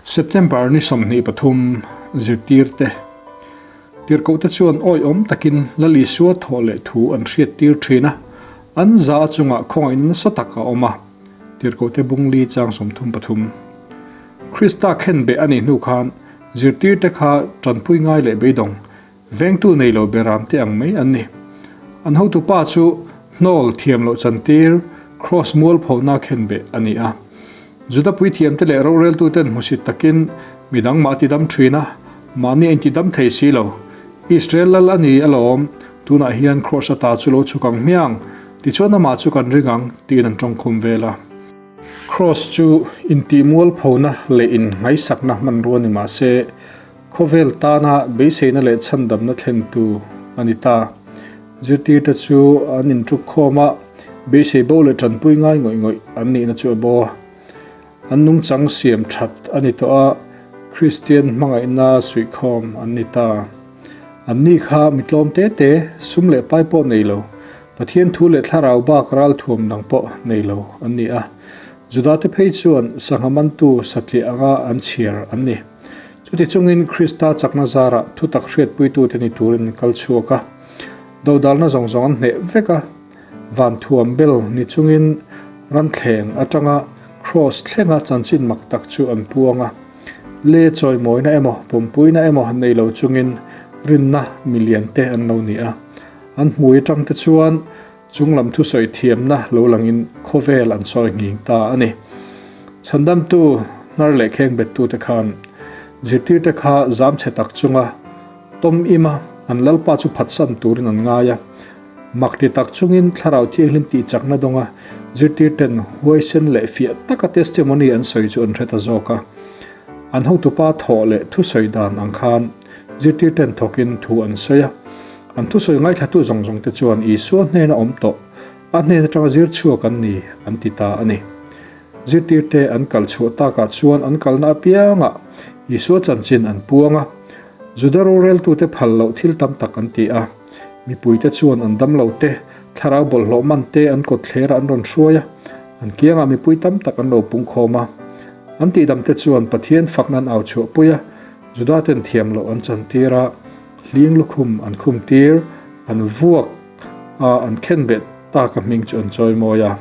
September ni 23 zirtirte Tirhkohte chuan awihawm takin Lal Isua thawh leh thu an hriattir thin a, an za chungah khawngaihna nasa tak a awm a, Tirhkohte bungli chang 33. Krista khenbeh a nih hnu khan zirtirte kha tanpui ngai leh beidawng, vengtu nei lo beramte ang mai an ni. An hotupa chu hnawl thiam loh chantir, Kraws mualphona khenbeh a ni a. Juda puithiamte leh roreltuten hmusit takin midang mah tidam thin a, mahni a intidam thei si lo. Israel lal a ni alawm, tunah hian Kraws ata chu lo chhuk ang hmiang, tichuan amah chu kan ring ang, tiin an tawngkhum vel a. Kraws chu intihmualphona leh inngaisakna hmanrua ni mah se, khawvel tana beiseina leh chhandamna thlentu a ni ta. Zirtirte chu an inṭukkhawm a, beisei bo leh ṭanpui ngai ngawih ngawih an nihna chu a bo a. An nungchang siam ṭhat a ni tawh a, Kristian hmangaihna suihkhawm an ni ta. Anni kha mi tlawm te te, sum leh pai pawh nei lo, Pathian thu leh thlarau bak ralthuam dang pawh nei lo an ni a. Judate phei chuan sangha mantu satliah anga an chhiar an ni. Chuti chungin Krista chakna zarah thutak hriatpuitute ni turin an kal chhuak a. Dodalna zawng zawng an hneh vek a, van thuam bel ni chungin ranthleng atanga Kraws thlenga chanchin mak tak chu an puang a. Le chawimawina emaw pumpuina emaw nei lo chungin rinna milian te an lo ni a. An hmui atang te chuan chunglam thusawi thiamna lo langin khawvel an sawi nghing ta a ni. Chhandamtu hnar leh kheng bettute khan zirtirte kha zam chhe tak chunga tawm ima an lalpa chu phatsan turin an ngai a. Mak ti tak chungin thlarau thianghlim tih chakna dawnga zirtirten huaisen leh fiah taka testimony an sawi chu an hre ta zawk a. An hotupa thawh leh thusawi dan ang khan zirtirten thawkin thu an sawi a. An thusawi ngaithlatu zawng zawng te chuan Isua hnena awm tawh, a hnen atanga zir chhuak an ni an ti ta a ni. Zirtirte an kal chhuah takah chuan an kalna apiangah Isua chanchin an puang a, Juda roreltute phal loh thil tam tak an ti a. Mipuite chuan an damlo te, thlarau bawlhhlawh man te an kawtthlerah an rawn hruai a, an kiangah mipui tam tak an lo pungkhawm a. An tihdamte chuan Pathian fakna an au chhuahpui a, Judaten thiam loh an chantir a, Hling lukhum an khum tir, an vuak a, an khenbeh tak a hming chu an chawimawi a.